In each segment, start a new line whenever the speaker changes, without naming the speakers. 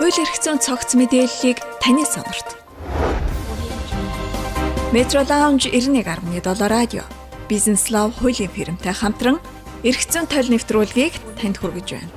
Хууль эрх зүйн цогц мэдээллийг таны сонорт. Metro Lounge 91.7 радио Бизнес Лав хуулийн фирмтэй хамтран эрх зүйн тойл нэвтрүүлгийг танд хүргэж байна.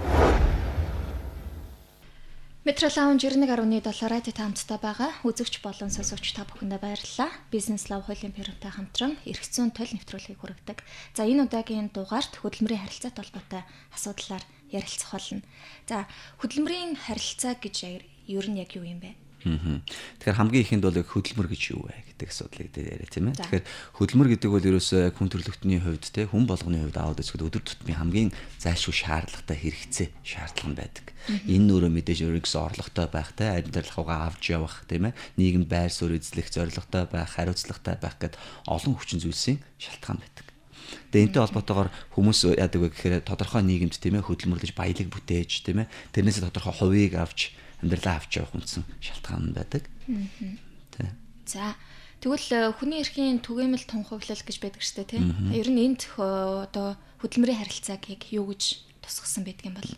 Metro Lounge 91.7 радио та хамтдаа байгаа. Үзэгч болон сонсогч та бүхэндээ баярлалаа. Бизнес Лав хуулийн фирмтэй хамтран эрх зүйн тойл нэвтрүүлгийг хүргэдэг. За, энэ удаагийн дугаарт хөдөлмөрийн харилцаатай холбоотой асуудлаар ярилцах болно. За, хөдөлмөрийн харилцаа гэж ер нь яг юу юм бэ?
Тэгэхээр хамгийн ихэнд бол хөдөлмөр гэж юу вэ гэдэг асуудлыг дээр яриа, тийм ээ. Тэгэхээр хөдөлмөр гэдэг бол ерөөсөө яг хүн төрөлхтний хувьд, те, хүн болгоны хувьд аваад үзэхэд өдөр тутмын хамгийн зайлшгүй шаардлагатай хэрэгцээ, шаардлага нь байдаг. Энэ нь өөрөө мэдээж өөрийн гэсэн орлоготой байх, те, амьдрал хавгаа авч явах, тийм ээ. Нийгэмд байр суурь эзлэх зорилготой байх, хариуцлагатай байх гэд олон хүчин зүйлсийн шалтгаан байдаг. Тэгээ энэтэй холбоотойгоор хүмүүс яадаг вэ гэхээр тодорхой нийгэмд, тийм ээ, хөдөлмөрлөж баялаг бүтээж, тийм ээ, тэрнээсээ тодорхой хувийг авч амьдралаа авч явах үндсэн шалтгаан байдаг.
Тэ. За, тэгвэл хүний эрхийн түгээмэл тунхаглал гэж байдаг шүү дээ, тийм. Ер нь энд одоо хөдөлмөрийн харилцааг яг юу гэж тусгасан байдаг юм бол?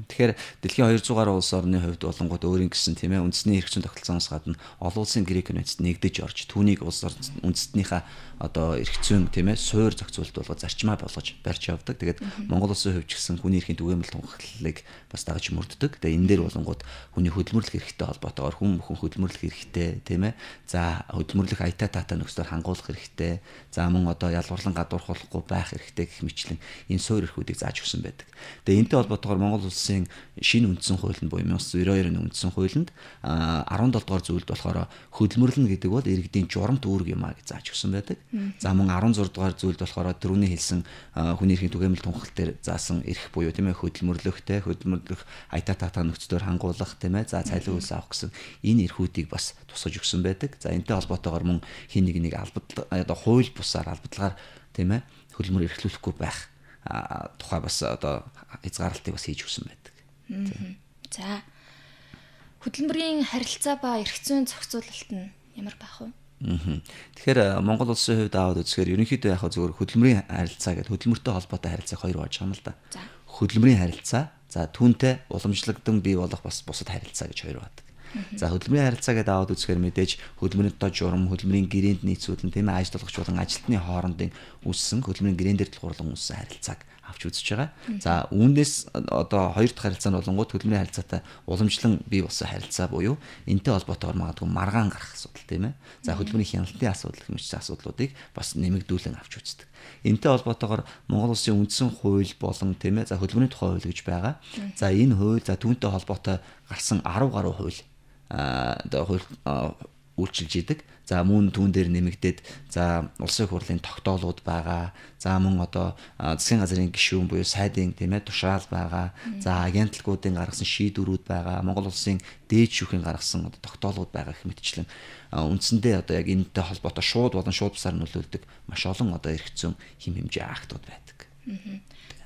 Тэгэхээр дэлхийн 200 гаруй улс орны хувьд болонгууд өөрийн гэсэн, тийм ээ, үндэсний эрх зүйн тогтолцооноос гадна олон улсын Грек конвенцэд нэгдэж орж, түүнийг улс үндэстнийхээ одоо эрх зүйн, тийм ээ, суур зохицуулалт болгож, зарчмаа болгож барьж явдаг. Тэгээд Монгол улсын хувьд ч гэсэн хүний эрхийн түгээмэл тунхаглалыг бас дагаж мөрддөг. Тэгээд энэ дээр болонгууд хүний хөдөлмөрлөх эрхтэй холбоотойгоор хүн бүхэн хөдөлмөрлөх эрхтэй, тийм ээ. За, хөдөлмөрлөх аятай таатай нөхцлөөр хангуулах хэрэгтэй. За, мөн одоо ялгуурлан гадуурхуулахгүй байх хэрэгтэй гэх мэтлэн энэ суур эрхүүдийг зааж өгсөн байдаг. Тэгээ энэтэй холбоотойгоор Монгол улсын шинэ үндсэн хуулинд буюу 1992 оны үндсэн хуулинд 17 дугаар зүйлд болохоор хөдөлмөрлөнө гэдэг бол иргэдийн журамт үүрэг юм а гэж зааж өгсөн байдаг. За, мөн 16 дугаар зүйлд болохоор түрүүний хэлсэн хүний эрхийн түгээмэл тунхаглал дээр заасан эрх буюу, тийм ээ, хөдөлмөрлөхтэй, хөдөлмөрлөх аятай таатай нөхцлөөр хангуулах, тийм ээ, за, цалин хөлс авах гэсэн энэ эрхүүдийг бас тусгаж өгсөн байдаг. За, энэтэй холбоотойгоор мөн хин нэг нэг албад одоо хууль бусаар албадлагаар, тийм ээ, хөдөлмөр эрхлүүлэхгүй байх тухай бас одоо хязгаарлалтыг бас хийж өгсөн байдаг.
За, хөдөлмөрийн харилцаа ба эрх зүйн зохицуулалт нь ямар байх вэ?
Тэгэхээр Монгол улсын хувьд аваад үзэхээр ерөнхийдөө яг зөвхөн хөдөлмөрийн харилцаа гэдэг хөдөлмөртэй холбоотой харилцааг хоёр болж байгаа юм л да. Хөдөлмөрийн харилцаа, за, түүнтэй уламжлагдсан бий болох бас бусад харилцаа гэж хоёр байдаг. За, хөдөлмөрийн харилцаа гэдэг аваад үзэхээр мэдээж хөдөлмөрийн доо журам, хөдөлмөрийн гэрээнд нийцүүлэн, тийм ээ, ажил олгогч болон ажилтны хоорондын үүссэн хөдөлмөрийн гэрээн дээр тулгуурлан үүссэн харилцааг авч үзэж байгаа. За, үүнээс одоо хоёр дахь харилцаа нь болонгууд хөдөлмөрийн харилцаатай уламжлан бий болсон харилцаа буюу энэтэй холбоотойгоор магадгүй маргаан гарах асуудал, тийм ээ. За, хөдөлмөрийн хяналтын асуудал гэх мэт асуудлуудыг бас нэмэгдүүлэн авч үздэг. Энэтэй холбоотойгоор Монгол улсын үндсэн хууль болон, тийм ээ, за, хөдөлмөрийн тухай хууль гэж байгаа. За, энэ хууль, за, түүнтэй холбоотой гарсан 10 гаруй хууль одоо хууль үйлчилж идэг. За, мөн түүн дээр нэмэгдээд, за, улсын хурлын тогтоолууд байгаа. За, мөн одоо засгийн газрын гишүүн буюу сайдын, тийм ээ, тушаал байгаа. За, агентлагуудын гаргасан шийдвэрүүд байгаа. Монгол улсын дээд шүүхийн гаргасан одоо тогтоолууд байгаа гэх мэтчлэн үндсэндээ одоо яг энэтэй холбоотой шууд болон шууд бусаар нөлөөлдөг маш олон одоо эрх зүйн хэм хэмжээ актууд байдаг.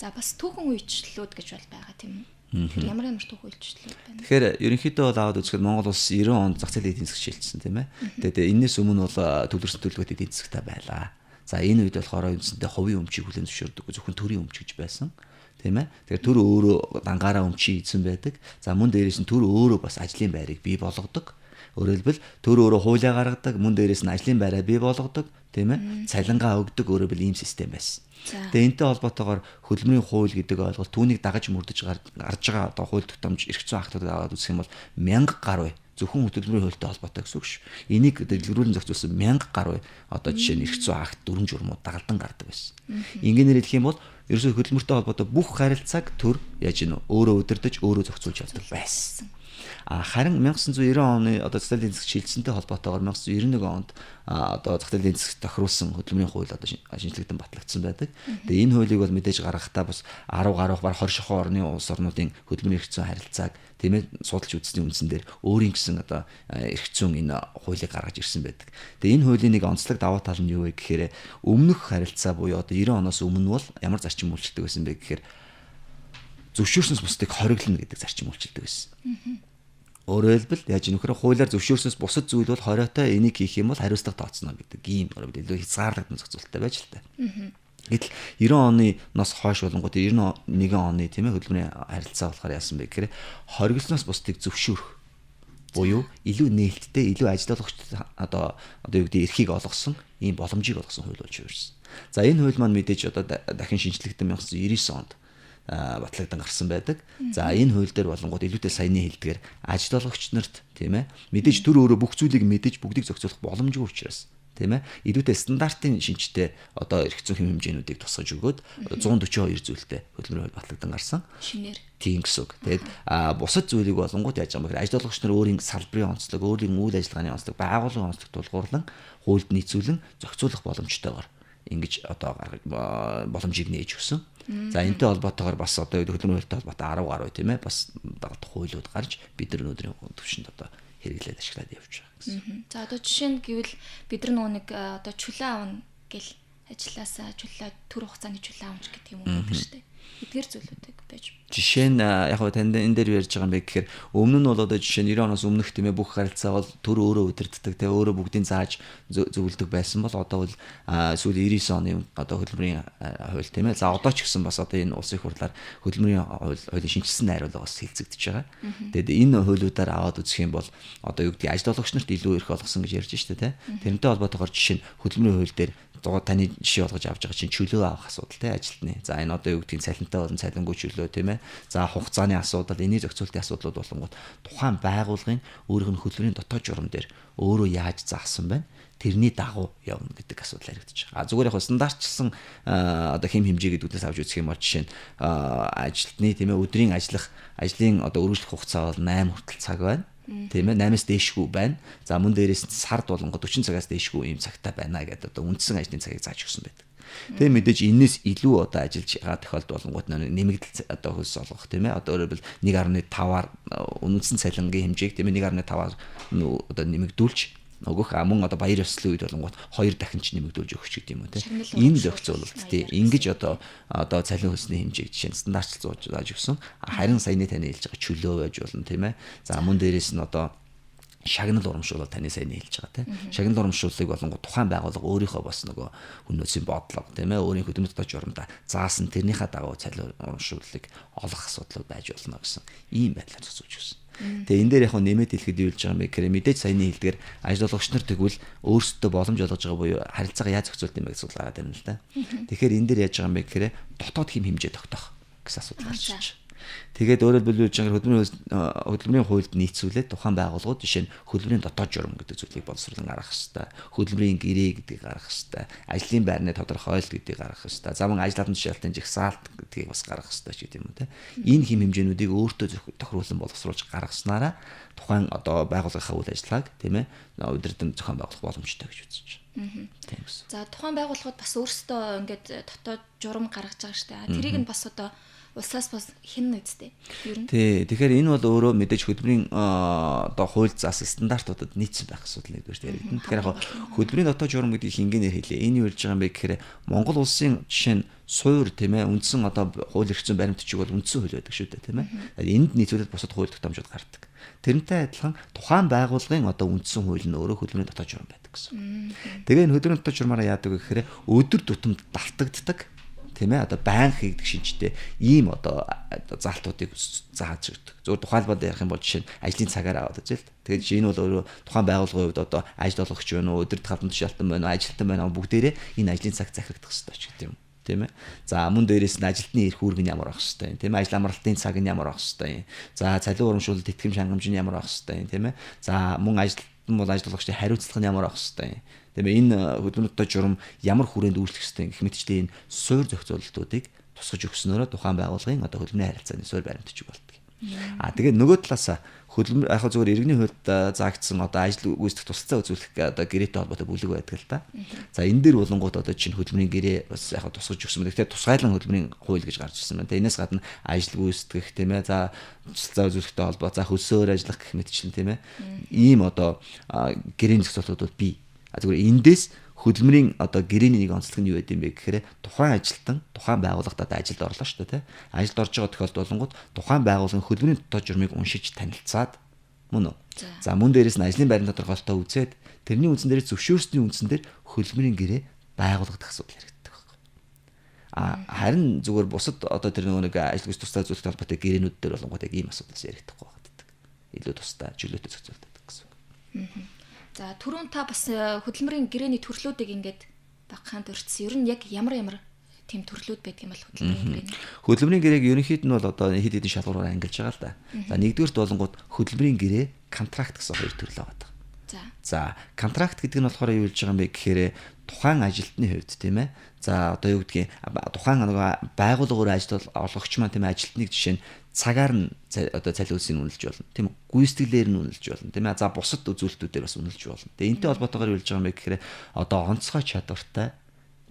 За, бас түүхэн үйлчлэлүүд гэж бол байгаа, тийм үү? Тэгэхээр ямар ямар түүх үйлчлэлүүд байна?
Тэгэхээр ерөнхийдөө бол аваад үзэхэд Монгол улс 90 онд зах зээлийн эдийн засаг шилжсэн, тийм ээ. Тэгээд энэс өмнө бол төвлөрсөн төлөвлөгөөтэй эдийн засагтай байлаа. За, энэ үед болохоор үндсэндээ хувийн өмчийг хүлээн зөвшөөрдөг, зөвхөн төрийн өмч гэж байсан. Тийм ээ. Тэгэхээр төр өөрөө дангаараа өмчийн эзэн байдаг. За, мөн дээрээс нь төр өөрөө бас ажлын байрыг бий болгодог. Өөрөөр хэлбэл төр өөрөө хуулиа гаргадаг, мөн дээрээс нь ажлын байраа бий болгодог, тийм ээ. Цалингаа өгдөг, өөрөөр хэлбэл ийм систем байсан. Тэгээ энэтэй холбоотойгоор хөдөлмөрийн хууль гэдэг ойлголт, түүнийг дагаж мөрдөж гарч байгаа одоо хууль тогтоомж, эрх зүйн актууд аваад үзэх юм бол 1000 гаруй зөвхөн хөдөлмөрийн хуультай холбоотой гэсэн үг шүү. Энийг дэлгэрүүлэн зохицуулсан 1000 гаруй одоо жишээ нь эрх зүйн акт, дүрэм журмууд дагалдан гардаг байсан. Ингээнээр хэлэх юм бол ерөөсөө хөдөлмөртэй холбоотой бүх харилцааг төр яаж ийн өөрөө удирдах, өөрөө зохицуулж явдаг байсан. А харин 1990 оны одоо зах зээлийн засаг шилжсэнтэй холбоотойгоор 1991 онд одоо зах зээлийн засагт тохируулсан хөдөлмөрийн хууль одоо шинжлэгдэн батлагдсан байдаг. Тэгээ энэ хуулийг бол мэдээж гаргахдаа бас 10 гаруй баг 20 шохон орны улс орнуудын хөдөлмөрийн эрх зүйн харилцааг, тийм ээ, судалж үзсний үндсэн дээр өөрийн гэсэн одоо эрх зүйн энэ хуулийг гаргаж ирсэн байдаг. Тэгээ энэ хуулийн нэг онцлог давуу тал нь юу вэ гэхээр өмнөх харилцаа буюу одоо 90 оноос өмнө бол ямар зарчим үйлчилдэг байсан бэ гэхээр зөвшөөрснөөс бусдыг хориглоно гэдэг зарчим үйлчилдэг байсан. Өөрөөр хэлбэл яаж нөхөр хуулиар зөвшөөрснөөс бусад зүйл бол хориотой, энийг хийх юм бол хариуцлага тооцно гэдэг ийм илүү хязгаарлагдсан зохицуулттай байж л та. Гэтэл 90 оны ноос хойш болонгууд 91 оны, тийм ээ, хөдөлмөрийн харилцаа болохоор яасан бэ гэхээр хориглосноос бусдыг зөвшөөрөх. Буюу илүү нээлттэй, илүү ажил олгогчдод одоо юу гэдэг эрхийг олгосон, ийм боломжийг олгосон хууль болж хувирсан. За энэ хууль маань мэдээж одоо дахин шинжлэгдэн 1999 онд батлагдан гарсан байдаг. За энэ хууль дээр болонгууд илүүтэй саяны хэлдгээр ажил олгогч нарт, тийм ээ, мэдээж төр өөрөө бүх зүйлийг мэдэж бүгдийг зохицуулах боломжгүй учраас, тийм ээ, илүүтэй стандартын шинжтэй одоо эрх зүйн хэм хэмжээнүүдийг тусгаж өгөөд 142 зүйлтэй хөдөлмөрийн хууль батлагдан гарсан.
Шинээр.
Тийм гэсэн үг. Тэгээд бусад зүйлийг болонгууд яаж байгаа юм бэ гэхээр ажил олгогч нар өөрийн салбарын онцлог, өөрийн үйл ажиллагааны онцлог, байгууллагын онцлог тулгуурлан хуульд нийцүүлэн зохицуулах боломжтойгоор ингэж одоо боломжийг нээж өгсөн. За энэтэй холбоотойгоор бас одоо хөдөлмөрийн хуультай холбоотой 10 гаруй, тийм ээ, бас дагалдах хуулиуд гарч бид нар өнөөдрийн түвшинд одоо хэрэглээд ашиглаад явж байгаа гэсэн.
За одоо жишээ нь гэвэл бид нар нөгөө нэг одоо чөлөө аавна гэл ажилласаа чөлөө төр хугацааны чөлөө аавч гэдэг юм уу гэдэг шүү дээ. Эдгээр зүйлүүдийг байж.
Жишээ нь яг хөө танд энэ дээр ярьж байгаа юм бэ гэхээр өмнө нь бол одоо жишээ нь 90 оноос өмнөх, тийм ээ, бүх харилцаа бол төр өөрөө удирддаг, тийм өөрөө бүгдийг зааж зөвлөдөг байсан бол одоо бол сүүлийн 99 оны одоо хөдөлмөрийн хууль, тийм ээ. За одоо ч гэсэн бас одоо энэ улсын хурлаар хөдөлмөрийн хуулийн шинэчилсэн найруулга бас хэлцэгдэж байгаа. Тэгээд энэ хуулиудаар аваад үзэх юм бол одоо юу гэдгийг ажил олгогч нарт илүү эрх олгосон гэж ярьж штэ, тийм. Тэрнтэй холбоотойгоор жишээ нь хөдөлмөрийн хууль дээр таны жишээ болгож авч байгаа чинь чөлөө авах асуудал, тийм, ажилтны. За энэ одоо юу гэдгийг цалинтай болон цалингүй чөлөө, тийм ээ. За хугацааны асуудал, энэний зохицуултын асуудлууд болонгууд тухайн байгууллагын өөрийнх нь хөдөлмөрийн дотоод журам дээр өөрөө яаж заасан байна? Тэрний дагуу явна гэдэг асуудал яригдчих. А зүгээр яг стандартчилсан одоо хэм хэмжээ гэдгүүдээс авч үзэх юм бол жишээ нь ажилтны, тийм ээ, өдрийн ажиллах ажлын одоо үргэлжлэх хугацаа бол 8 хүртэл цаг байна. Тийм ээ, 8-аас дээшгүй байна. За мөн дээрээс нь сард болонгод 40 цагаас дээшгүй ийм цагтай байна гэдэг одоо үндсэн ажлын цагийг зааж өгсөн байдаг. Тэгээ мэдээж энэс илүү одоо ажиллаж байгаа тохиолдол болонгууд нэмэгдэл одоо хөлс олгох, тийм ээ, одоо өөрөөр хэлбэл 1.5-аар үндсэн цалингийн хэмжээг, тийм ээ, 1.5-аар одоо нэмэгдүүлж өгөх, мөн одоо баяр ёслолын үед болонгууд 2 дахин ч нэмэгдүүлж өгөх ч гэдэг юм уу, тийм. Энэ зохицуулалт, тийм, ингэж одоо цалин хөлсний хэмжээг жишээ нь стандартчил зааж өгсөн. Харин саяны таны хэлж байгаа чөлөө байж болно, тийм ээ. За мөн дээрээс нь одоо шагнал урамшуулал таны саяны хэлж байгаа, тийм. Шагнал урамшууллыг болонгууд тухайн байгууллага өөрийнхөө бас нөгөө хүмүүсийн бодлого, тийм ээ, өөрийн хөдөлмөр дотоод журамдаа заасан тэрнийхээ дагуу цалин урамшууллыг олох асуудлууд байж болно гэсэн ийм байдлаар зохицуулж өгсөн. Тэгээ энэ дээр яг нэмээд хэлэхэд юу хэлж байгаа юм бэ гэхээр мэдээж саяны хэлдгээр ажил олгогч нар тэгвэл өөрсдөө боломж олгож байгаа буюу харилцаагаа яаж зохицуулт юм бэ гэсэн асуудал гараад ирнэ л да. Тэгэхээр энэ дээр яаж байгаа юм бэ гэхээр дотоод хэм хэмжээ тогтоох гэсэн асуудал гарч ирж байна. Тэгээд өөрөөр хэлбэл юу гэж хөдөлмөрийн хуульд нийцүүлээд тухайн байгууллагууд жишээ нь хөдөлмөрийн дотоод журам гэдэг зүйлийг боловсруулан гаргах хэрэгтэй. Хөдөлмөрийн гэрээ гэдгийг гаргах хэрэгтэй. Ажлын байрны тодорхойлолт гэдгийг гаргах хэрэгтэй. За мөн ажил албан тушаалтын жагсаалт гэдгийг бас гаргах хэрэгтэй ч гэдэг юм уу те. Энэ хэм хэмжээнүүдийг өөртөө тохируулан боловсруулж гаргаснараа тухайн одоо байгууллагынхаа үйл ажиллагааг, тийм ээ, удирдан зохион байгуулах боломжтой гэж үзэж байна. Тийм гэсэн.
За тухайн байгууллагууд бас өөрсдөө ингээд дотоод журам гаргаж байгаа шүү дээ. Тэрийг нь бас одоо улсаас бас хэн үсттэй ер нь.
Тий, тэгэхээр энэ бол өөрөө мэдээж хөдөлмөрийн одоо хууль заасан стандартуудад нийцсэн байх асуудал нэгдүгээр яригдана. Тэгэхээр яг хөдөлмөрийн дотоод журам гэдгийг хингэнээр хэлье. Энэ юу ярьж байгаа юм бэ гэхээр Монгол улсын жишээ нь суур, тийм ээ, үндсэн одоо хууль эрх зүйн баримт бичиг бол үндсэн хууль байдаг шүү дээ, тийм ээ. Энд нийцүүлээд бусад хууль тогтоомжууд гардаг. Тэрнтэй адилхан тухайн байгууллагын одоо үндсэн хууль нь өөрөө хөдөлмөрийн дотоод журам байдаг гэсэн. Тэгээ энэ хөдөлмөрийн дотоод журмаараа яадаг вэ гэхээр өдөр тутамд давтагддаг, тийм ээ, одоо байн хийгдэх шинжтэй ийм одоо заалтуудыг зааж өгдөг. Зөвхөн тухайлбал ярих юм бол жишээ нь ажлын цагаар аваад үзээ л. Тэгээд жишээ энэ бол өөрөө тухайн байгууллагын хувьд одоо ажил олгогч байна уу, өдөрт албан тушаалтан байна уу, ажилтан байна уу бүгдээрээ энэ ажлын цаг захирагдах ёстой ч гэдэг юм. Тийм ээ. За мөн дээрээс нь ажилтны эрх үүрэг нь ямар байх ёстой юм, тийм ээ. Ажил амралтын цаг нь ямар байх ёстой юм. За цалин урамшуулалт тэтгэмж хангамж нь ямар байх ёстой юм, тийм ээ. За мөн ажилтан бол ажил олгогчдын хариуцлага нь ямар байх ёстой юм. Тийм ээ, энэ хөдөлмөрийн дотоод журам ямар хүрээнд үйлчлэх ёстой гэх мэтчлийн энэ суур зохицуулалтуудыг тусгаж өгснөөрөө тухайн байгууллагын одоо хөдөлмөрийн харилцааны суур баримт бичиг болдог. А тэгээд нөгөө талаасаа хөдөлмөр яг зөвхөн иргэний хуульд заагдсан одоо ажил гүйцэтгэх тусалцаа үзүүлэх одоо гэрээтэй холбоотой бүлэг байдаг л та. За энэ дээр болонгууд одоо чинь хөдөлмөрийн гэрээ бас яг тусгаж өгсөн байна. Тэгэхээр тусгайлан хөдөлмөрийн хууль гэж гарч ирсэн байна. Тэгээ энэс гадна ажил гүйцэтгэх, тийм ээ, за тусалцаа үзүүлэхтэй холбоо, за хөлсөөр ажиллах гэх мэтчлэн, тийм ээ. Ийм одоо гэрээний зохицуултууд бол бий. А зүгээр эндээс хөдөлмөрийн одоо гэрээний нэг онцлог нь юу байд юм бэ гэхээр тухайн ажилтан тухайн байгууллагад одоо ажилд орлоо шүү дээ, тийм. Ажилд орж байгаа тохиолдолд болонгууд тухайн байгууллагын хөдөлмөрийн дотоод журмыг уншиж танилцаад мөн үү. За мөн дээрээс нь ажлын байрны тодорхойлолтоо үзээд тэрний үндсэн дээр зөвшөөрсний үндсэн дээр хөдөлмөрийн гэрээ байгуулагдах асуудал яригддаг байхгүй. А харин зүгээр бусад одоо тэр нөгөө нэг ажил гүйцэтгэх тусдаа зүйлтэй холбоотой гэрээнүүд дээр болонгууд яг ийм асуудал яригдахгүй байдаг. Илүү тусдаа чөлөөтэй зохицуулдаг.
За түрүүн та бас хөдөлмөрийн гэрээний төрлүүдийг ингээд багахан дурдсан. Ер нь яг ямар ямар тийм төрлүүд байдаг юм бол хөдөлмөрийн гэрээний?
Хөдөлмөрийн гэрээг ерөнхийд нь бол одоо хэд хэдэн шалгуураар ангилж байгаа л да. За нэгдүгээрт болонгууд хөдөлмөрийн гэрээ, контракт гэсэн хоёр төрөл байгаа. За контракт гэдэг нь болохоор юу хэлж байгаа юм бэ гэхээр тухайн ажилтны хувьд тийм ээ. За одоо юу гэдгийг тухайн нөгөө байгууллагын ажил олгогч маань тийм ээ ажилтныг жишээ нь цагаар нь одоо цалин үлсийг үнэлж болно. Тийм үү? Гүйцэтгэлээр нь үнэлж болно. Тийм ээ. За бусад үзүүлэлтүүдээр бас үнэлж болно. Тэгээ энэтэй холбоотойгоор юу хэлж байгаа юм бэ гэхээр одоо онцгой чадвартай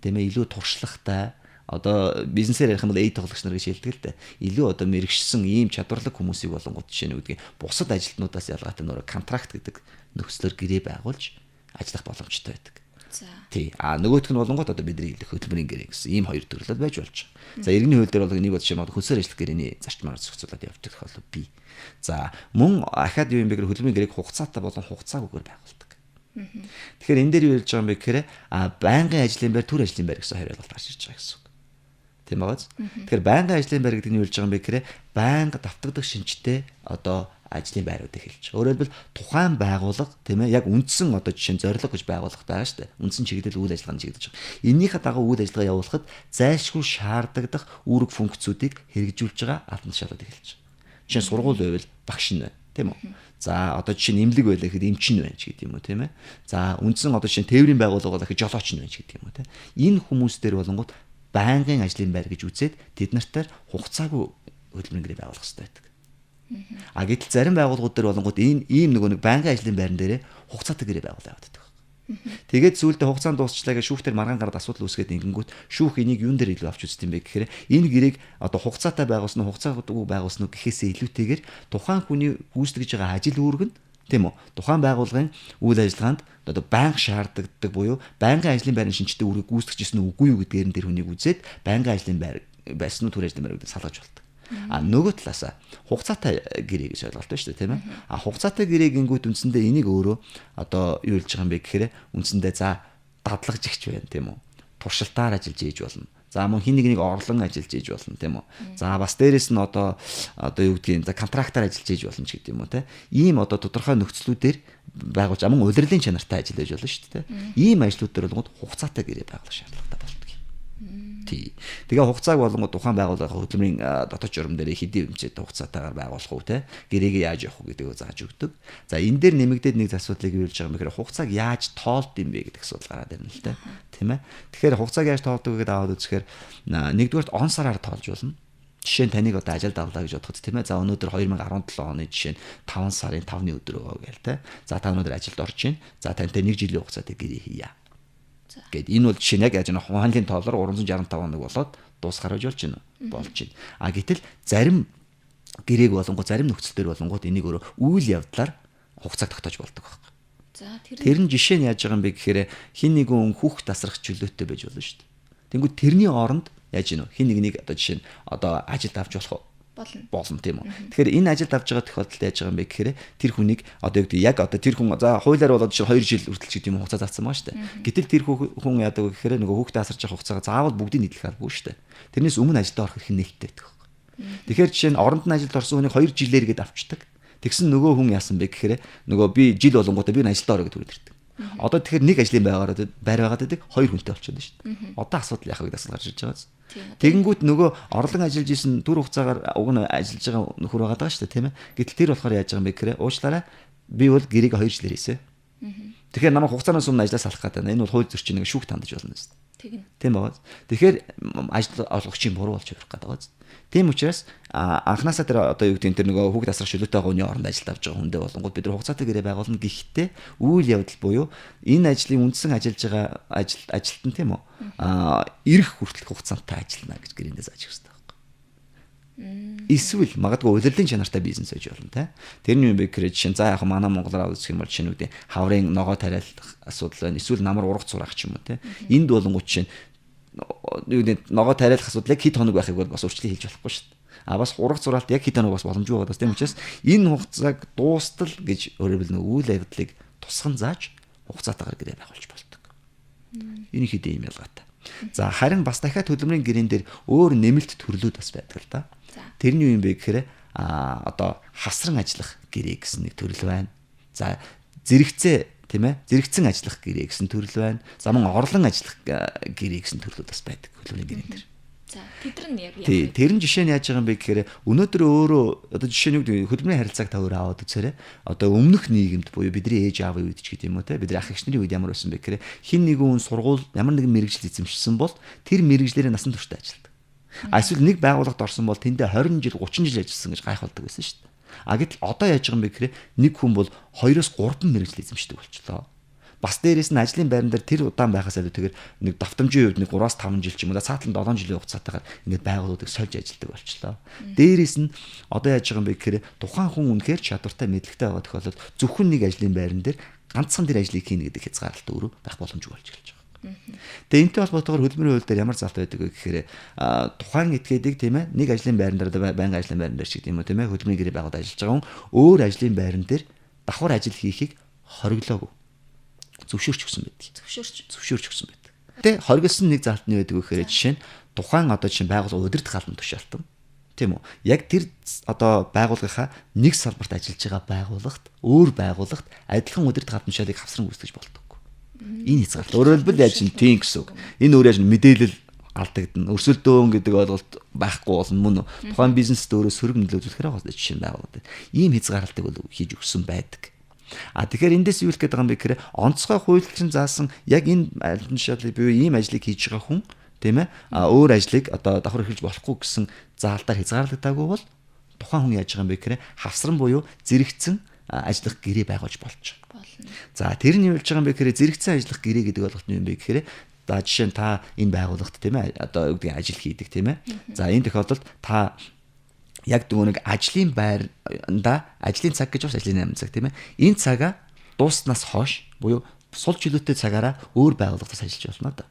тийм ээ илүү туршлагатай одоо бизнесээр ярих юм бол эд тоглогч нар гэж хэлдэг л дээ. Илүү одоо мэрэгшсэн ийм чадварлаг хүмүүсийг болонгууд жишээ нь үгдгийг бусад ажилтнуудаас ялгаатай нөрөө контракт гэдэг нөхцлөөр гэрээ байгуулж ажиллах боломжтой байдаг.
За.
Тий. А нөгөөх нь болонгууд одоо бидний хэлэх хөдөлмөрийн гэрээ гэсэн ийм хоёр төрлөд байж болж байгаа. За иргэний хууль дээр бол нэг бол жишээ нь хөлсөөр ажиллах гэрээний зарчмаар зохицуулаад явдаг тохиолдол бий. За мөн ахаад юу юм бэ гэхээр хөдөлмөрийн гэрээг хугацаатай болон хугацаагүйгээр байгуулдаг. Тэгэхээр энэ дээр юу хэлж байгаа юм бэ гэхээр байнгын ажлын байр, төр ажлын байр гэсэн хоёр ойлголт гарч ирж байгаа гэсэн үг. Тийм байгааз. Тэгэхээр байнгын ажлын байр гэдэг нь юу хэлж байгаа юм бэ гэхээр байнга давтагдах шинжтэй одоо ажлын байруудыг хэлж байгаа. Өөрөөр хэлбэл тухайн байгууллага тийм ээ яг үндсэн одоо жишээ нь зорилго гэж байгууллага байгаа шүү дээ. Үндсэн чиглэл үйл ажиллагааны чиглэж байгаа. Эннийхээ дагуу үйл ажиллагаа явуулахад зайлшгүй шаардагдах үүрэг функцүүдийг хэрэгжүүлж байгаа албан тушаалуудыг хэлж байгаа. Жишээ нь сургууль байвал багш нь байна, тийм үү? За одоо жишээ нь эмнэлэг байлаа гэхэд эмч нь байна ч гэдэг юм уу, тийм ээ. За үндсэн одоо жишээ нь тээврийн байгууллага байлаа гэхэд жолооч нь байна ч гэдэг юм уу, тийм. Энэ хүмүүс дээр болонгууд байнгын ажлын байр гэж үзээд тэд нартай хугацаагүй хөдөлмөрийн гэрээ байгуулах хэрэгтэй байдаг. А гэтэл зарим байгууллагууд дээр болонгууд энэ ийм нөгөө нэг байнгын ажлын байран дээрээ хугацаатай гэрээ байгуулаад явдаг. Тэгээд сүүлдээ хугацаанд дуусчлаа гэж шүүхтэр маргаан гараад асуудал үүсгээд ингэнгүүт шүүх энийг юун дээр илүү авч үзт юм бэ гэхээр энэ гэрээг одоо хугацаатай байгуулсан уу хугацаагүй байгуулсан уу гэхээсээ илүүтэйгээр тухайн хүний гүйцэтгэж байгаа ажил үүрэг нь тийм үү тухайн байгууллагын үйл ажиллагаанд одоо байнга шаардлагатай буюу байнгын ажлын байрны шинжтэй үүргийг гүйцэтгэж ирсэн үгүй юу гэдгээр нь тэр хүнийг үзээд байнгын ажлын байр байсан уу төр ажлын байр гэдэг салгаж болдог. А нөгөө талаасаа хугацаатай гэрээ гэж ойлголт байна шүү дээ, тийм ээ. А хугацаатай гэрээ гингүүт үндсэндээ энийг өөрөө одоо юу хэлж байгаа юм бэ гэхээр үндсэндээ за дадлагж ихч байна, тийм үү. Туршилтаар ажиллаж ийж болно. За мөн хин нэг нэг орлон ажиллаж ийж болно, тийм үү. За бас дээрэс нь одоо юу гэдгийг за контрактаар ажиллаж ийж болно ч гэдэг юм уу, тийм. Ийм одоо тодорхой нөхцлүүдээр байгуулж мөн улирлын чанартай ажиллаж болно шүү дээ. Ийм ажлууд дээр болгоод хугацаатай гэрээ байгуулах шаардлагатай болдог. Тий. Тэгээ хугацааг болонгууд тухайн байгууллага хөдөлмөрийн дотоод журам дээр хэдийн хэмжээтэй хугацаатайгаар байгуулах уу те гэрээгээ яаж явах уу гэдгийг зааж өгдөг. За энэ дээр нэмэгдээд нэг асуудлыг юу хэлж байгаа юм бэ гэхээр хугацааг яаж тоолд юм бэ гэдэг асуудал гараад ирнэ л те. Тийм ээ. Тэгэхээр хугацааг яаж тоолдог гэдээ аваад үзэхээр нэгдүгээрт он сараар тоолж болно. Жишээ нь таныг одоо ажилд авлаа гэж бодоход тийм ээ. За өнөөдөр 2017 оны жишээ нь 5 сарын 5-ны өдөр өгөө гээл те. За та өнөөдөр ажилд орж байна. За тантай 1 жилийн хугацаатай гэрээ хийе. Гэт энэ бол жишээ нь яг яаж нэг хуанлын тоолоор 365 хоног болоод дуусгаар болж байна. Болж байна. А гэтэл зарим гэрээг болонгууд зарим нөхцөл дээр болонгууд энийг өөрөө үйл явдлаар хугацааг тогтоож болдог байхгүй.
За
тэр нь жишээ нь яаж байгаа юм бэ гэхээр хин нэгэн хүүхд тасрах чөлөөтэй байж болно шүү дээ. Тэнгүүд тэрний оронд яаж гинөө хин нэгнийг одоо жишээ нь одоо ажилд авч болох уу? Болно тийм үү. Тэгэхээр энэ ажилд авч байгаа тохиолдолд яаж байгаа юм бэ гэхээр тэр хүнийг одоо юу гэдэг яг одоо тэр хүн за хуулиар болоод жишээ 2 жил хүртэл ч гэдэг юм хугацаа заасан байгаа шүү дээ. Гэтэл тэр хүн яадаг вэ гэхээр нөгөө хүүхдээ асарч явах хугацаагаа заавал бүгдийг нийтлэх албагүй шүү дээ. Тэрнээс өмнө ажилд орох эрх нээлттэй байдаг байхгүй. Тэгэхээр жишээ нь оронд нь ажилд орсон хүнийг 2 жилээр гээд авчдаг. Тэгсэн нөгөө хүн яасан бэ гэхээр нөгөө би жил болонгуудаа би ажилд орё гэж түрээд ирдэг. Одоо тэгэхээр нэг ажлын байр байгаад байдаг хоёр хүнтэй болчиход байна шүү дээ. Одоо асуудал яах вэ гэдэг асуудал гарч ирж байгаа. Тэгэнгүүт нөгөө орлон ажиллаж исэн түр хугацаагаар уг нь ажиллаж байгаа нөхөр байгаа даа шүү дээ, тийм ээ. Гэтэл тэр болохоор яаж байгаа юм бэ гэхээр уучлаарай би бол гэрээг 2 жилээр хийсэн. Тэгэхээр намайг хугацаанаас өмнө ажлаас салах гэдэг. Энэ бол хууль зөрчин нэг шүүхт хандаж болно шүү дээ.
Тэгнь.
Тийм байгаа. Тэгэхээр ажил олгогчийн буруу болж хувирах гэдэг байгаа. Тийм учраас анханасаа тэр одоо юу гэдэг нь тэр нөгөө хүүхд асрах чөлөөтэй байгаа хүний оронд ажилд авч байгаа хүндээ болонгууд бид нар хугацаатай гэрээ байгуулна. Гэхдээ үйл явдал буюу энэ ажлын үндсэн ажиллаж байгаа ажил ажилтан тийм үү? Ирэх хүртэлх хугацаантай ажиллана гэж гэрээндээ зааж өгөх хэрэгтэй байхгүй. Эсвэл магадгүй улирлын чанартай бизнес байж болно те. Тэр нь юм бэ гэхээр жишээ нь за яг манай Монголоор үзэх юм бол жишээ нь үүдээ хаврын ногоо тариалах асуудал байна. Эсвэл намар ургац сураах ч юм уу те. Энд болонгууд жишээ нь юу гэдэг ногоо тариалах асуудал яг хэд хоног байхыг бол бас өөрчлөлт хийж болохгүй шүү дээ. А бас ургац сураалт яг хэд хоног бас боломжгүй байгаа. Тийм учраас энэ хугацааг дуустал гэж өөрөөр хэлбэл үйл явдлыг тусган зааж хугацаатайгаар гэрээ байгуулж болдог. Энэ хэд юм ялгаатай. За харин бас дахиад хөдөлмөрийн гэрээн дээр өөр нэмэлт төрлүүд бас байдаг л да. Тэр нь юу юм бэ гэхээр одоо хасран ажиллах гэрээ гэсэн нэг төрөл байна. За Зэрэгцээ, тийм ээ, зэрэгцэн ажиллах гэрээ гэсэн төрөл байна. За мөн орлон ажиллах гэрээ гэсэн төрлүүд бас байдаг хөдөлмөрийн гэрээн дээр.
За, тэд нар нь яг
яа. Тий, тэр нь жишээ нь яаж байгаа юм бэ гэхээр өнөөдөр өөрөө одоо жишээ нь юу гэдэг хөдөлмөрийн харилцааг та өөрөө аваад үзээрэй. Одоо өмнөх нийгэмд буюу бидний ээж аавын үед ч гэдэг юм уу те, бидний ах эгч нарын үед ямар байсан бэ гэхээр хин нэгэн хүн сургууль ямар нэгэн мэргэжил эзэмшсэн бол тэр мэргэжлээрээ насан туршдаа ажилладаг. А эсвэл нэг байгууллагад орсон бол тэндээ 20 жил 30 жил ажилласан гэж гайхалдаг байсан шүү дээ. А гэтэл одоо яаж байгаа юм бэ гэхээр нэг хүн бол 2-оос 3 мэргэжил эзэмшдэг болчлоо. Бас дээрээс нь ажлын байран дээр тэр удаан байхаас илүүтэйгээр нэг давтамжийн хувьд нэг 3-5 жил ч юм уу цаатлан 7 жилийн хугацаатайгаар ингээд байгууллагуудыг сольж ажилладаг болчлоо. Дээрээс нь одоо яаж байгаа юм бэ гэхээр тухайн хүн үнэхээр чадвартай мэдлэгтэй байгаа тохиолдолд зөвхөн нэг ажлын байран дээр ганцхан тэр ажлыг хийнэ гэдэг хязгаарлалт өөрөө байх боломжгүй болж эхэлж байгаа. Тэгээ энэтэй холбоотойгоор хөдөлмөрийн хууль дээр ямар заалт байдаг вэ гэхээр тухайн этгээдийг, тийм ээ, нэг ажлын байран дээр, байнгын ажлын байран дээр ч гэдэг юм уу, тийм ээ, хөдөлмөрийн гэрээ байгуулалт ажиллаж байгаа хүн өөр ажлын байран дээр давхар ажил хийхийг хориглоогүй, зөвшөөрч өгсөн байдаг. Зөвшөөрч өгсөн байдаг. Тэ хоригдсон нэг заалт нь байдаг гэхээр жишээ нь тухайн одоо жишээ байгууллага удирдах албан тушаалтан, тийм үү? Яг тэр одоо байгууллагынхаа нэг салбарт ажиллаж байгаа байгууллагт өөр байгууллагт адилхан удирдах албан тушаалыг хавсран гүйцэтгэж болдог. Энэ хязгаарлалт. Өөрөөр хэлбэл яаж нь тийм гэсэн үг. Энэ өөр яаж мэдээлэл алдагдана. Өрсөлдөөн гэдэг ойлголт байхгүй болно мөн үү? Тухайн бизнест өөрөө сөрөг нөлөө үзүүлэхээр байгаа жишээ нь байгууллага. Ийм хязгаарлалтыг бол хийж өгсөн байдаг. А тэгэхээр эндээс юу хэлэх гээд байгаа юм бэ гэхээр онцгой хуульчин заасан яг энэ албан тушаалыг буюу ийм ажлыг хийж байгаа хүн, тийм ээ, а өөр ажлыг одоо давхар эхэлж болохгүй гэсэн заалтаар хязгаарлагдаагүй бол тухайн хүн яаж байгаа юм бэ гэхээр хавсран буюу зэрэгцэн ажиллах гэрээ байгуулж болж байгаа. За, тэр нь юу хэлж байгаа юм бэ гэхээр зэрэгцэн ажиллах гэрээ гэдэг ойлголт нь юу юм бэ гэхээр за жишээ нь та энэ байгууллагт, тийм ээ, одоо юу гэдгийг ажил хийдэг, тийм ээ. За, энэ тохиолдолд та яг нөгөө нэг ажлын байранда ажлын цаг гэж бас ажлын 8 цаг, тийм ээ. Энэ цагаа дууснаас хойш буюу сул чөлөөтэй цагаараа өөр байгууллагатаас ажиллаж болно да.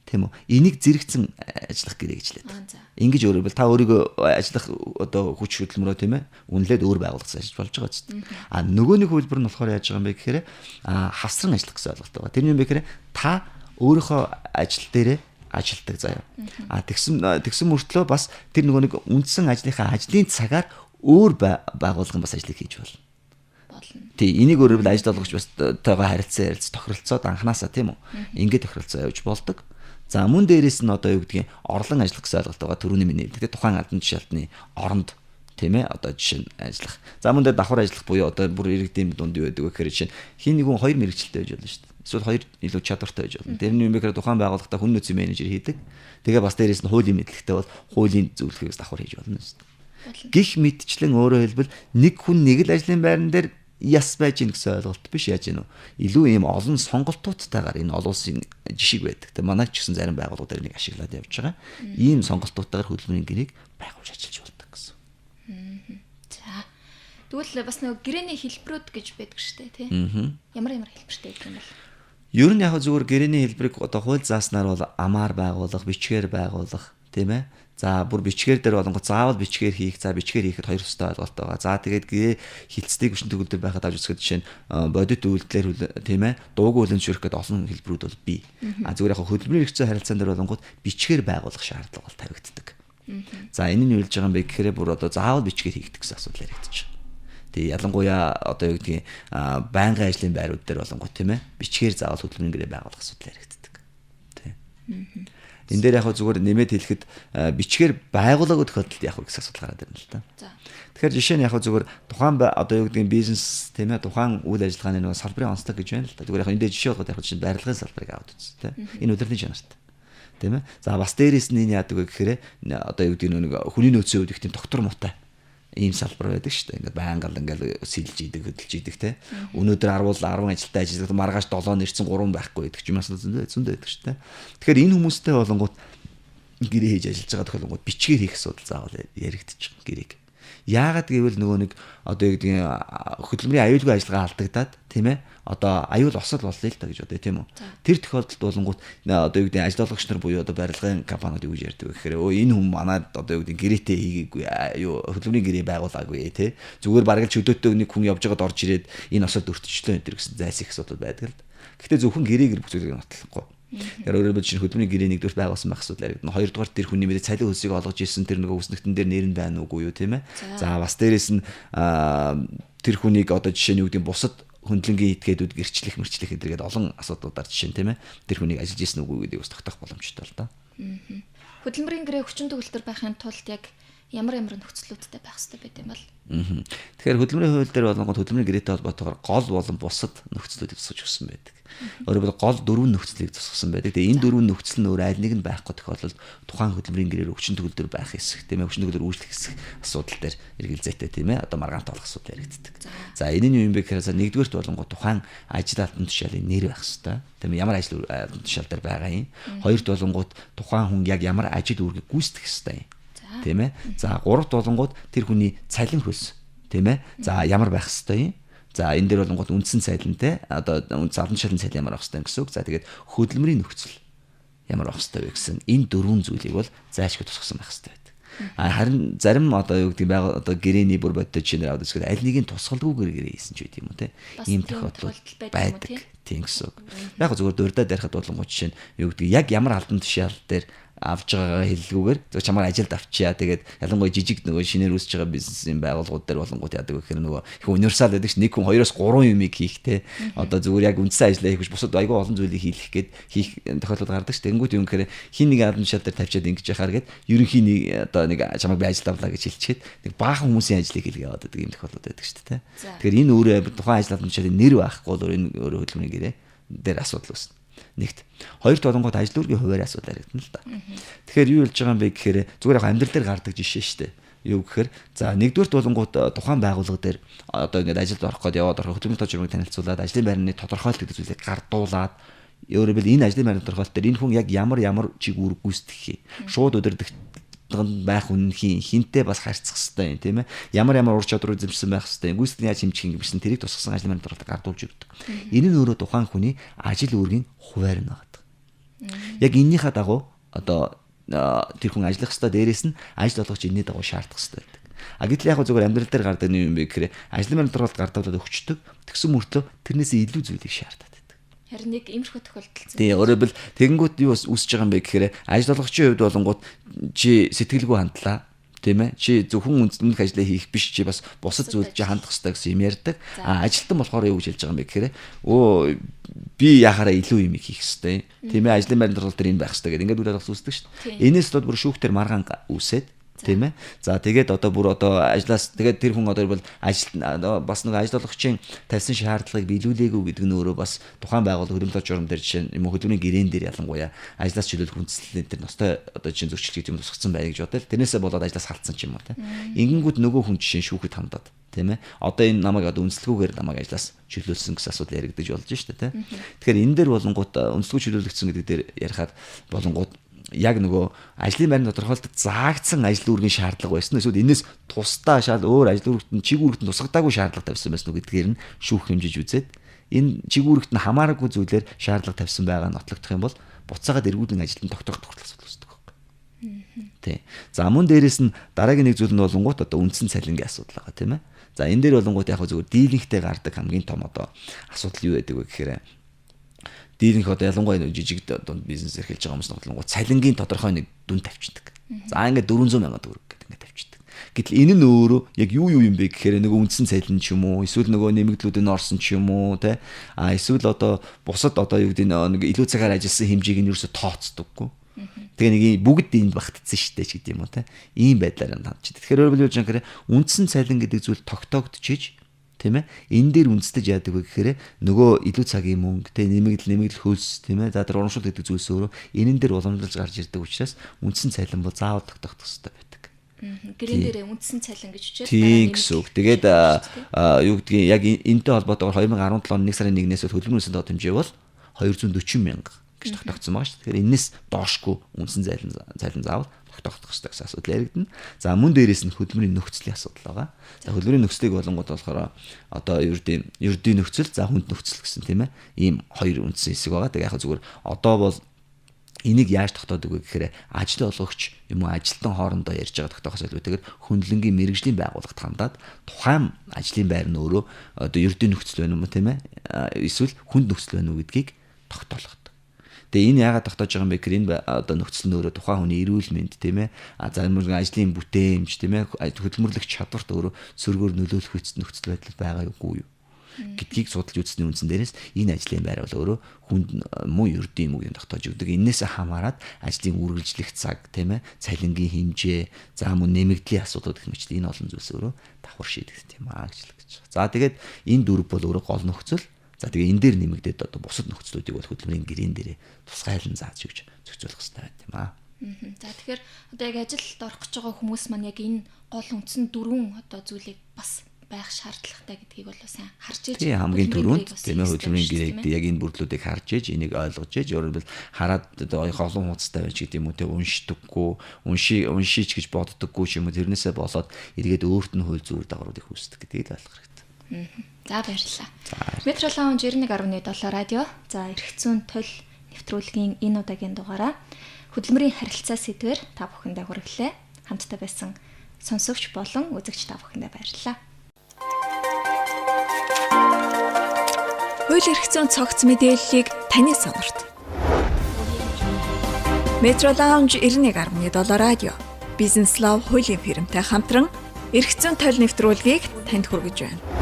Тийм үү? Энийг зэрэгцэн ажиллах гэрээ гэж лээд. Ингэж өөрөөр хэлбэл та өөрийгөө ажиллах одоо хүч хөдөлмөрөө, тийм ээ, үнэлээд өөр байгууллагатаас ажиллаж болж байгаа ч. А нөгөө нэг хөлбөр нь болохоор яаж байгаа юм бэ гэхээр хавсран ажиллах гэсэн ойлголт байгаа. Тэр нь юм бэ гэхээр та өөрийнхөө ажил дээрээ ажилтдаг заяа. А тэгсэн мөртлөө бас тэр нөгөө нэг үндсэн ажлынхаа ажлын цагаар өөр байгууллагын бас ажлыг хийж болно. Тий, энийг өөрөөр хэлбэл ажил олгогч бас тойгоо харилцан ярилц тохиролцоод анханасаа, тийм үү? Ингээд тохиролцоо явж болдог. За, мөн дээрээс нь одоо юу гэдгийг орлон ажиллах гэсэн ойлголт байгаа. Төрөүний миний хэлдэг тухайн албан тушаалтны оронд, тийм ээ, одоо жишээ нь ажиллах. За, мөн дээр давхар ажиллах буюу одоо бүр иргэдийн дунд юу байдаг вэ гэхээр жишээ нь хин нэгэн хоёр мэрэгчлээ байж болно шүү дээ. Эсвэл хоёр илүү чадвартай байж болно. Тэр нь юм бэ гэхээр тухайн байгууллагатаа хүн нөөцийн менежер хийдэг. Тэгээ бас дээрээс нь хуулийн мэдлэгтэй бол хуулийн зөвлөхийг давхар хийж болно шүү дээ. Гэх мэтчлэн өөрөөр хэлбэл нэг хүн нэг л ажлын байран дээр яс байж гин гэсэн ойлголт биш, яаж гин үү? Илүү ийм олон сонголтуудтайгаар энэ олон улсын жишиг байдаг. Тэгээ манай ч гэсэн зарим байгууллагууд дээр нэг ашиглаад явж байгаа. Ийм сонголтуудтайгаар хөдөлмөрийн гэрээг байгуулж ажиллаж болдог гэсэн.
За. Тэгвэл бас нөгөө гэрээний хэлбэрүүд гэж байдаг шүү дээ, тий? Ямар ямар хэлбэртэй байдаг юм бол?
Ер нь яг зүгээр гэрээний хэлбэрийг одоо хууль зааснаар бол амаар байгуулах, бичгээр байгуулах, тийм ээ. За, бүр бичгээр дээр болонгоо заавал бичгээр хийх, за бичгээр хийхэд хоёр төстэй ойлголт байгаа. За, тэгээд гэрээ хилцдэг хүчин төгөлдөр байхад авч үзэхэд жишээ нь бодит үйлдэлээр, тийм ээ, дуугүй хүлэн зөвшөөрөх гэдэг олон хэлбэрүүд бол бий. А зүгээр яг хөдөлмөрийн эрх зүйн харилцаан дээр болонгууд бичгээр байгуулах шаардлага бол тавигддаг. За, энэ нь юу хэлж байгаа юм бэ гэхээр бүр одоо заавал бичгээр хийгдэх гэсэн асуудал яригдчих. Тэгээ ялангуяа одоо юу гэдгийг байнгын ажлын байрууд дээр болонгууд, тийм ээ, бичгээр заавал хөдөлмөрийн гэрээ байгуулах асуудал яригддаг. Тий. Энэ дээр яг зүгээр нэмээд хэлэхэд бичгээр байгуулаагүй тохиолдолд яг гэсэн асуудал гараад ирнэ л та. Тэгэхээр жишээ нь яг зүгээр тухайн одоо юу гэдгийг бизнес, тийм ээ, тухайн үйл ажиллагааны нөгөө салбарын онцлог гэж байна л та. Зүгээр яг энэ дээр жишээ болгоод яг жишээ барилгын салбарыг аваад үзсэн, тийм. Энэ удирдлагын чанарт. Тийм ээ. За, бас дээрээс нь энэ яадаг вэ гэхээр одоо юу гэдгийг нэг хүний нөөцийн хувьд их тийм доктор муутай ийм салбар байдаг шүү дээ. Ингээд байнга л ингээд сэлж идэг, хөдөлж идэг те. Өнөөдөр 10 10 ажилтаа ажилладаг, маргааш 7 нэрсэн 3 байхгүй гэдэг ч юм уу зөндөө байдаг шүү дээ. Тэгэхээр энэ хүмүүстэй болонгууд гэрээ хийж ажиллаж байгаа тохиолдолд бичгээр хийх асуудал заавал яригдчих гэрээг. Яагаад гэвэл нөгөө нэг одоо юу гэдгийг хөдөлмөрийн аюулгүй ажиллагаа алдагдаад, тийм ээ, одоо аюул осол боллоо л та гэж бодъё, тийм үү. Тэр тохиолдолд болонгууд одоо юу гэдгийг ажил олгогч нар буюу одоо барилгын компаниуд юу гэж ярьдаг вэ гэхээр өө энэ хүн манад одоо юу гэдгийг гэрээтэй хийгээгүй, юу хөдөлмөрийн гэрээ байгуулаагүй, тий. Зүгээр бараг л чөлөөтэй нэг хүн явж байгаад орж ирээд энэ осолд өртөжлөө энэ гэсэн зайс их асуудал байдаг л. Гэхдээ зөвхөн гэрээг бүх зүйлийг нотлохгүй. Тэгэхээр өөрөөр хэлбэл чинь хөдөлмөрийн гэрээ нэгдүгээр байгуулсан байх асуудал яригдана. Хоёрдугаар тэр хүний мэдээ цалин хөлсийг олгож исэн тэр нөгөө хүснэгтэн дээр нэр нь байна уугүй юу, тийм ээ. За, бас дээрэс нь тэр хүнийг одоо жишээ нь юу гэдэг бусад хөндлөнгийн этгээдүүд гэрчлэх мэрчлэх гэдэргээд олон асуудлуудаар жишээ нь тийм ээ тэр хүнийг ажиллаж исэн үгүй гэдгийг бас тогтоох боломжтой л да.
Хөдөлмөрийн гэрээ хүчин төгөлдөр байхын тулд яг ямар ямар нөхцлүүдтэй байх хэрэгтэй байт юм бол?
Тэгэхээр хөдөлмөрийн хууль дээр болонгод хөдөлмөрийн гэрээтэй холбоотойгоор гол болон бусад нөхцлүүдийг тусгаж өгсөн байдаг. Өөрөөр хэлбэл гол дөрвөн нөхцөлийг тусгасан байдаг. Тэгээ энэ дөрвөн нөхцөл нь өөр аль нэг нь байхгүй тохиолдолд тухайн хөдөлмөрийн гэрээр хүчин төгөлдөр байх хэсэг тийм ээ хүчин төгөлдөр үйлчлэх хэсэг асуудал дээр эргэлзээтэй тийм ээ одоо маргаантай болох асуудал яригддаг. За энэ нь юу юм бэ гэхээр нэгдүгээрт болонгод тухайн ажил албан тушаалын нэр байх хэвээр тийм ээ ямар ажил албан тушаал дээр байгаа юм. Хоёрт болонгод тухайн хүн яг ямар ажил үүргийг гүйцэтгэх хэвээр юм. Тийм ээ. За гуравт болонгууд тэр хүний цалин хөлс тийм ээ. За ямар байх хэвээр юм. За энэ дээр болонгууд үндсэн цалинтай одоо үндсэн албан тушаалын цалин ямар байх хэвээр гэсэн үг. За тэгээд хөдөлмөрийн нөхцөл ямар байх хэвээр вэ гэсэн энэ дөрвөн зүйлийг бол зайлшгүй тусгасан байх хэвээр байдаг. А харин зарим одоо юу гэдэг байга одоо гэрээний бүр бодтой жишээнээр аваад үзэхэд аль нэг нь тусгалгүйгээр гэрээ хийсэн ч байт юм уу те. Ийм тохиолдол байдаг. Тийм гэсэн үг. Яг зүгээр дурдаад ярихад болонгууд жишээ нь юу гэдэг яг ямар албан тушаал дээр авж байгаагаа хэллгүүгээр зөв чамаар ажилд авчия. Тэгээд ялангуяа жижиг нөгөө шинээр үүсэж байгаа бизнесийн байгууллагууд дээр болонгууд яадаг вэ гэхээр нөгөө их универсал байдаг ш. Нэг хүн 2-оос 3 юмыг хийх те. Одоо зүгээр яг үндсэн ажлаа хийх биш бусад айгүй олон зүйлийг хийх гээд хийх тохиолдол гардаг ш. Тэнгүүт юм гэхээр хин нэг албан тушаал дээр тавьчаад ингэж яхаар гээд ерөнхий нэг одоо нэг чамайг би ажилд авлаа гэж хэлчихэд нэг баахан хүмүүсийн ажлыг хийлгээ яваад байдаг юм тохиолдол байдаг ш тэ. Тэгэхээр энэ өөрөө тухайн ажил албан тушаалын нэр байхгүй бол энэ өөрөө хөдөлмөрийн гэрээ дээр асуудал үүснэ. Нэгт. Хоёрт болонгууд ажил үүргийн хуваарь асуудал яригдана л да. Тэгэхээр юу болж байгаа юм бэ гэхээр зүгээр яг амьдрал дээр гардаг жишээ шүү дээ. Юу гэхээр за нэгдүгээрт болонгууд тухайн байгууллага дээр одоо ингээд ажилд орох гээд яваад орох хөдөлмөрийн тоо журмыг танилцуулаад ажлын байрны тодорхойлолт гэдэг зүйлийг гардуулаад өөрөөр хэлбэл энэ ажлын байрны тодорхойлолт дээр энэ хүн яг ямар ямар чиг үүрэг гүйцэтгэх юм. Шууд удирдах байх үнэнхийн хинтээ бас харьцах хэвээр юм тийм ээ. Ямар ямар ур чадвар эзэмшсэн байх хэвээр юм. Гүйцэтгэх яаж хэмжих юм гэсэн тэрийг тусгасан ажлын байрны тодорхойлолт гардуулж өгдөг. Энэ нь өөрөө тухайн хүний ажил үүргийн хуваар нь байдаг. Яг эннийхээ дагуу одоо тэр хүн ажиллах хэвээр дээрээс нь ажил олгогч энэний дагуу шаардах хэвээр байдаг. А гэтэл яг зөвхөн амьдрал дээр гардаг юм бэ гэхээр ажлын байрны тодорхойлолт гардуулаад өгчдөг. Тэгсэн мөртлөө тэрнээсээ илүү зүйлийг шаардаад байдаг.
Харин нэг иймэрхүү тохиолдол.
Тийм, өөрөөр хэлбэл тэгэнгүүт юу үүсэж байгаа юм бэ гэхээр ажил олгогчийн хувьд болонгууд чи сэтгэлгүй хандлаа. Тийм ээ. Чи зөвхөн өмнөх ажлаа хийх биш чи бас бусад зүйлд чи хандах хэрэгтэй гэсэн юм ярьдаг. А ажилтан болохоор юу гэж хэлж байгаа юм бэ гэхээр өө би яхаараа илүү юм хийх хэрэгтэй. Тийм ээ. Ажлын байрны тодорхойлолт дээр энэ байх хэрэгтэй гэдэг ингээд үйл явдал үүсдэг шүү дээ. Энээс бол бүр шүүхтэр маргаан үүсээд тийм ээ. За тэгээд одоо бүр одоо ажлаас тэгээд тэр хүн одоо бол ажил бас нэг ажил олгогчийн тавьсан шаардлагыг биелүүлээгүй гэдэг нь өөрөө бас тухайн байгууллага хөдөлмөрийн журам дээр жишээ нь юм хөдөлмөрийн гэрээн дээр ялангуяа ажлаас чөлөөлөх үндслэн дээр ностой одоо жишээ зөрчил гэдэг юм тусгацсан байх гэж бодъё. Тэрнээсээ болоод ажлаас халдсан ч юм уу тийм. Ингэнгүүт нөгөө хүн жишээ нь шүүхэд хандаад тийм ээ. Одоо энэ намайг одоо үндэслэгүүгээр намайг ажлаас чөлөөлсөн гэсэн асуудал яригдаж болж штэ тийм. Тэгэхээр энэ дээр болонгууд үндэслэгүү чөлөөлөгдсөн гэдэг дээр ярихаар болонгууд яг нөгөө ажлын байрны тодорхойлолтод заагдсан ажил үүргийн шаардлага байсан эсвэл энэс тусдаа шал өөр ажил үүрэгт нь чиг үүрэгт нь тусгадаагүй шаардлага тавьсан байсан уу гэдгээр нь шүүх хэмжиж үзээд энэ чиг үүрэгт нь хамаараагүй зүйлээр шаардлага тавьсан байгаа нь нотлогдох юм бол буцаагаад эргүүдэн ажилд нь тогтоох хүртэл асуудал үүсдэг байхгүй. Тий. За мөн дээрэс нь дараагийн нэг зүйл нь болонгууд одоо үндсэн цалингийн асуудал байгаа тийм ээ. За энэ дээр болонгууд яг зөвхөн дийлэнхтэй гардаг хамгийн том одоо асуудал юу байдаг вэ гэхээр дийлэнх одоо ялангуяа жижиг дунд бизнес эрхэлж байгаа хүмүүс болонгууд цалингийн тодорхой нэг дүн тавьчихдаг. За ингээд 400 сая төгрөг гэдэг ингээд тавьчихдаг. Гэтэл энэ нь өөрөө яг юу юу юм бэ гэхээр нөгөө үндсэн цалин ч юм уу эсвэл нөгөө нэмэгдлүүд нь орсон ч юм уу те а эсвэл одоо бусад одоо юу гэдэг нэг илүү цагаар ажилласан хэмжээг нь ерөөсө тооцдоггүй. Тэгээ нэг бүгд энд багтцсан штэ ч гэдэг юм уу те ийм байдлаар хандчих. Тэгэхээр өөрөөр хэлбэл гэхээр үндсэн цалин гэдэг зүйл тогтоогдчихэж тийм ээ энэ дээр үндэслэж яадаг вэ гэхээр нөгөө илүү цагийн мөнгө те нэмэгдэл хөлс тийм ээ за тэр урамшуул гэдэг зүйлс өөрөө энэн дээр уламжлалж гарч ирдэг учраас үндсэн цалин бол заавал тогтоох ёстой байдаг.
Гэрэн дээрээ үндсэн цалин гэж хичээл
тийм гэсэн үг. Тэгээд юу гэдгийг яг энэтэй холбоотойгоор 2017 оны 1 сарын 1-ээс хөдөлмөрийн үндсэн доод хэмжээ бол 240 мянга гэж тогтоогдсон байгаа шүү дээ. Тэгэхээр энэс доошгүй үндсэн цалин заавал тогтоох ёстой гэсэн асуудал яригдана. За мөн дээрээс нь хөдөлмөрийн нөхцөлийн асуудал байгаа. За хөдөлмөрийн нөхцөлийг болонгууд болохоор одоо ердийн нөхцөл, за хүнд нөхцөл гэсэн тийм ээ. Ийм хоёр үндсэн хэсэг байгаа. Тэгээ яг зүгээр одоо бол энийг яаж тогтоодог вэ гэхээр ажил олгогч юм уу ажилтан хоорондоо ярьж байгаа тогтоохоос илүүтэйгээр хөндлөнгийн мэрэгжлийн байгууллагт хандаад тухайн ажлын байр нь өөрөө одоо ердийн нөхцөл байна уу тийм ээ эсвэл хүнд нөхцөл байна уу гэдгийг тогтоолгох. Тэгээ энэ яагаад тогтоож байгаа юм бэ гэхээр энэ одоо нөхцөл нь өөрөө тухайн хүний эрүүл мэнд тийм ээ зарим нэг ажлын бүтээмж тийм ээ хөдөлмөрлөх чадварт өөрөө сөргөөр нөлөөлөх нөхцөл байдал байгаа юугүй юу. Гэдгийг судалж үзсний үндсэн дээрээс энэ ажлын байр бол өөрөө хүнд муу ердийн юм уу юм тогтоож өгдөг. Энээс хамаарат ажлын үргэлжлэх цаг, тийм ээ, цалингийн хэмжээ, за мөн нэмэгдлийн асуудлууд гэх мэт энэ олон зүйлс өөрөө давхар шийдэгдэх юм аа гэж л гэж. За тэгээд энэ дөрв бол өөрөө гол нөхцөл. За тэгээ энэ дээр нэмэгдээд одоо бусад нөхцлүүдийг бол хөдөлмөрийн гэрээн дээрээ тусгайлан зааж өгч зохицуулах хэрэгтэй байт юм аа.
За, тэгэхээр одоо яг ажилд орох гэж байгаа хүмүүс маань яг энэ гол үндсэн дөрвөн одоо зүйлийг бас байх шаардлагатай гэдгийг бол сайн харж иж
Тийм, хамгийн түрүүнд, тийм ээ, хөдөлмөрийн гэрээг яг энэ бүрдлүүдийг харж иж, энийг ойлгож иж, өөрөөр хэлбэл хараад одоо олон хуудастай байж гэдэг юм уу те, уншдаггүй, уншийч гэж боддоггүй ч юм уу, тэрнээсээ болоод эргээд өөрт нь хууль зүйн дагавруудыг үүсдэг гэдгийг л ойлгох хэрэгтэй.
За, баярлалаа. Metro Lounge 91.7 радио. За, эрх зүйн тул нэвтрүүлгийн энэ удаагийн дугаараа хөдөлмөрийн харилцаа сэдвээр та бүхэндээ хүргэлээ. Хамтдаа байсан сонсогч болон үзэгч та бүхэндээ баярлалаа.
Хууль эрх зүйн цогц мэдээллийг таны сонорт. Metro Lounge 91.7 радио Бизнес Лав хуулийн фирмтэй хамтран эрх зүйн толь нэвтрүүлгийг танд хүргэж байна.